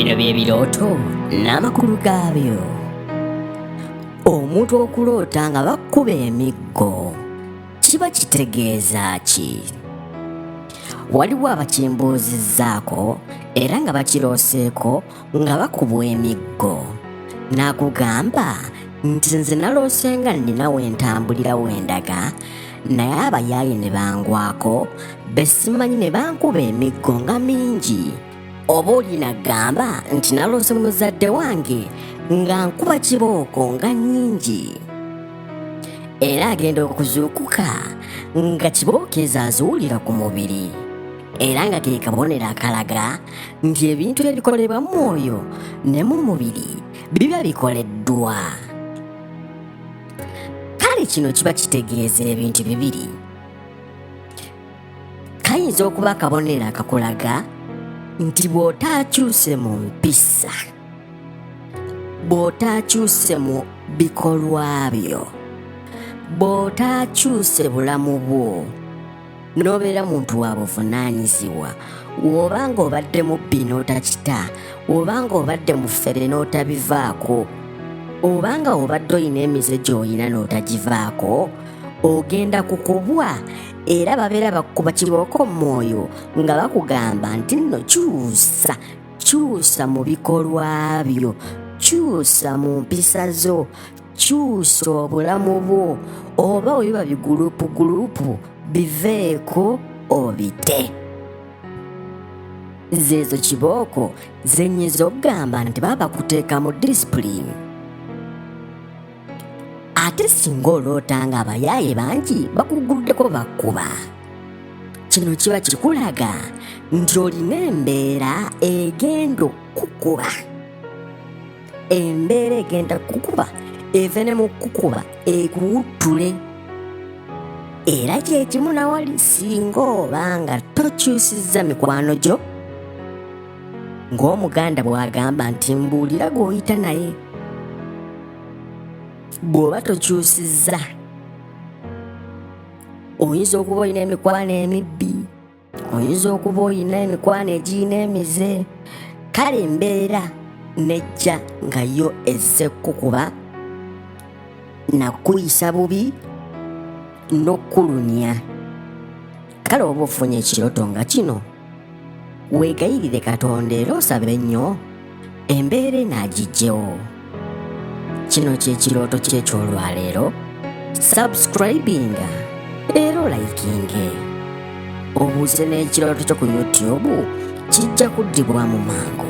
Bino bye birooto n'amakulu gaabyo. Omuntu okuloota nga bakuba emiggo kiba kitegeeza ki? Waliwo abakimbuuzizzaako era nga bakirooseeko nga bakubwa emiggo. N'akugamba nti nze naloose nga nnina we ntambulira we ndaga naye abayaaye ne bangwako be simanyi ne bankuba emiggo nga mingi. Oba oli nagamba nti naloose muzadde wange nga nkuba kibooko nga nnyingi. Era agenda okuzuukuka nga kibooko ezo aziwulira ku mubiri era nga ke kabonero akalaga nti ebintu ebikolebwa mu mwoyo ne mu mubiri biba bikoleddwa. Kale kino kiba kitegeeza ebintu bibiri. Kayinza okuba akabonero akakulaga nti bw'otaakyuse mu mpisa, bw'otaakyuse mu bikolwa byo, bw'otaakyuse bulamu bwo, n'obeera muntu wa buvunaanyizibwa, w'oba ng'obadde mubbi n'otakita, w'oba ng'obadde mufere n'otabivaako, oba nga obadde olina emize gy'olina n'otagivaako, ogenda kukubwa era babeera bakukuba kibooko mu mwoyo nga bakugamba nti nno kyusa, kyusa mu bikolwa byo, kyusa mu mpisa zo, kyusa obulamu bwo, oba webiba bigulupugulupu biveeko obite. Zeezo kibooko ze nnyinza okugamba nti baba bakuteeka mu disipulini. Ate singa oloota nga abayaaye bangi bakuguddeko bakkuba, kino kiba kikulaga nti olina embeera egenda okukuba. Embeera egenda kukuba eve ne mu kukuba ekuwuttule. Era kye kimu nawali singa oba nga tokyusizza mikwano gyo, ng'Omuganda bw'agamba nti mbuulira gw'oyita naye. Bw'oba tokyusizza, oyinza okuba olina emikwano emibbi, oyinza okuba olina emikwano egirina emize, kale embeera nejja nga yo ezze kukuba nakuyisa bubi n'okukulumya. Kale oba ofunye ekirooto nga kino, weegayirire Katonda era osabe nnyo embeera eno agiggyewo. Kino kye kirooto kye eky'olwaleero. Subscribinga era olayikinge, obuuze n'ekirooto kyo ku YouTube, kijja kuddibwamu mangu.